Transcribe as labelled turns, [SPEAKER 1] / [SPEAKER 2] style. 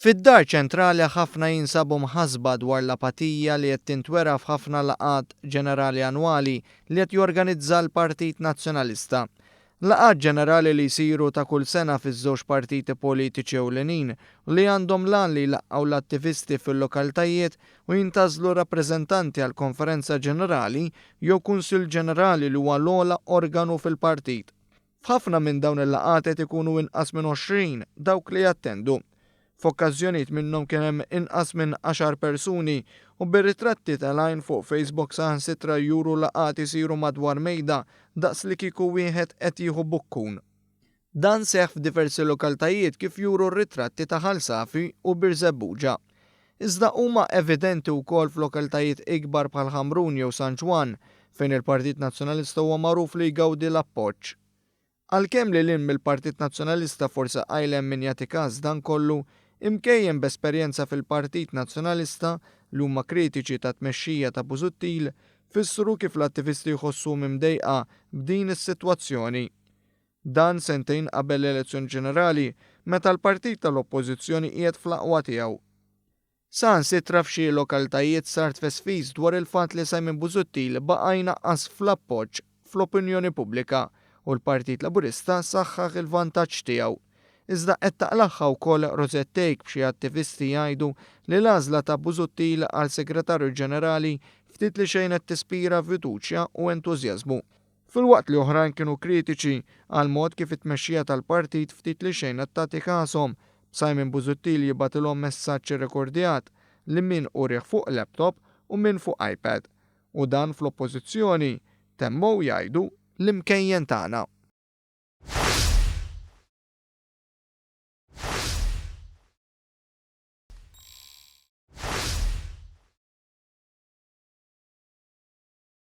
[SPEAKER 1] Fid-Dar Ċentrali ħafna jinsabu mħassba dwar l-apatija li qed tintwera f'ħafna laqgħat ġenerali annwali li qed jorganizza l-Partit Nazzjonalista. Laqgħat ġenerali li jsiru ta' kull sena fiż-żewġ partiti politiċi ewlenin u li għandhom l-għan li jlaqqgħu l-attivisti fil-lokalitajiet u jintgħażlu rappreżentanti għall-Konferenza Ġenerali jew Kunsill Ġenerali li huwa l-ogħla organu fil-partit. F'ħafna minn dawn il-laqgħat qed ikunu inqas minn 20 dawk li jattendu. F'okkażjonijiet minnhom kien hemm inqas minn għaxar persuni u bir-ritratti telgħin fuq Facebook saħansitra juru laqgħat isiru madwar mejda daqs li kieku wieħed qed jieħu bukkun. Dan seħħ f'diversi lokaltajiet kif juru r-ritratti ta' Ħal Safi u Birżebbuġa. Iżda huma evidenti wkoll f'lokaltajiet ikbar bħal Ħamrun jew San Ġwann, fejn il-Partit Nazzjonalista huwa magħruf li jgawdi l-appoġġ. Għalkemm lil hinn mill-Partit Nazzjonalista forsi qajl hemm min jagħti kas dan kollu, imkejjen b'esperjenza fil-Partit Nazzjonalista li huma kritiċi tat-tmexxija ta' Busuttil fissru kif l-attivisti jħossuhom imdejqa b'din is-sitwazzjoni. Dan sentejn qabel l-elezzjoni ġenerali, meta l-partit tal-Oppożizzjoni qiegħed fl-aqwa tiegħu. Saħansitra f'xi lokalitajiet sar tfesfis dwar il-fatt li Simon Busuttil baqa' jnaqqas fl-appoġġ fl-opinjoni pubblika u l-Partit Laburista saħħaħ il-vantaġġ tiegħu. Iżda qed taqlagħha wkoll Rosette Thake b'xi attivisti jgħidu li l-għażla ta' Busuttil għal Segretarju Ġenerali ftit li xejn qed tispira fiduċja u entużjażmu. Filwaqt li oħrajn kienu kritiċi għall-mod kif it-tmexxija tal-partit ftit li xejn qed tagħti kashom, b'Simon Busuttil jibgħatilhom messaġġ irrekordjat li min urih fuq laptop u min fuq iPad. U dan fl-Oppożizzjoni, temmew jgħidu l-imkejjen tagħna.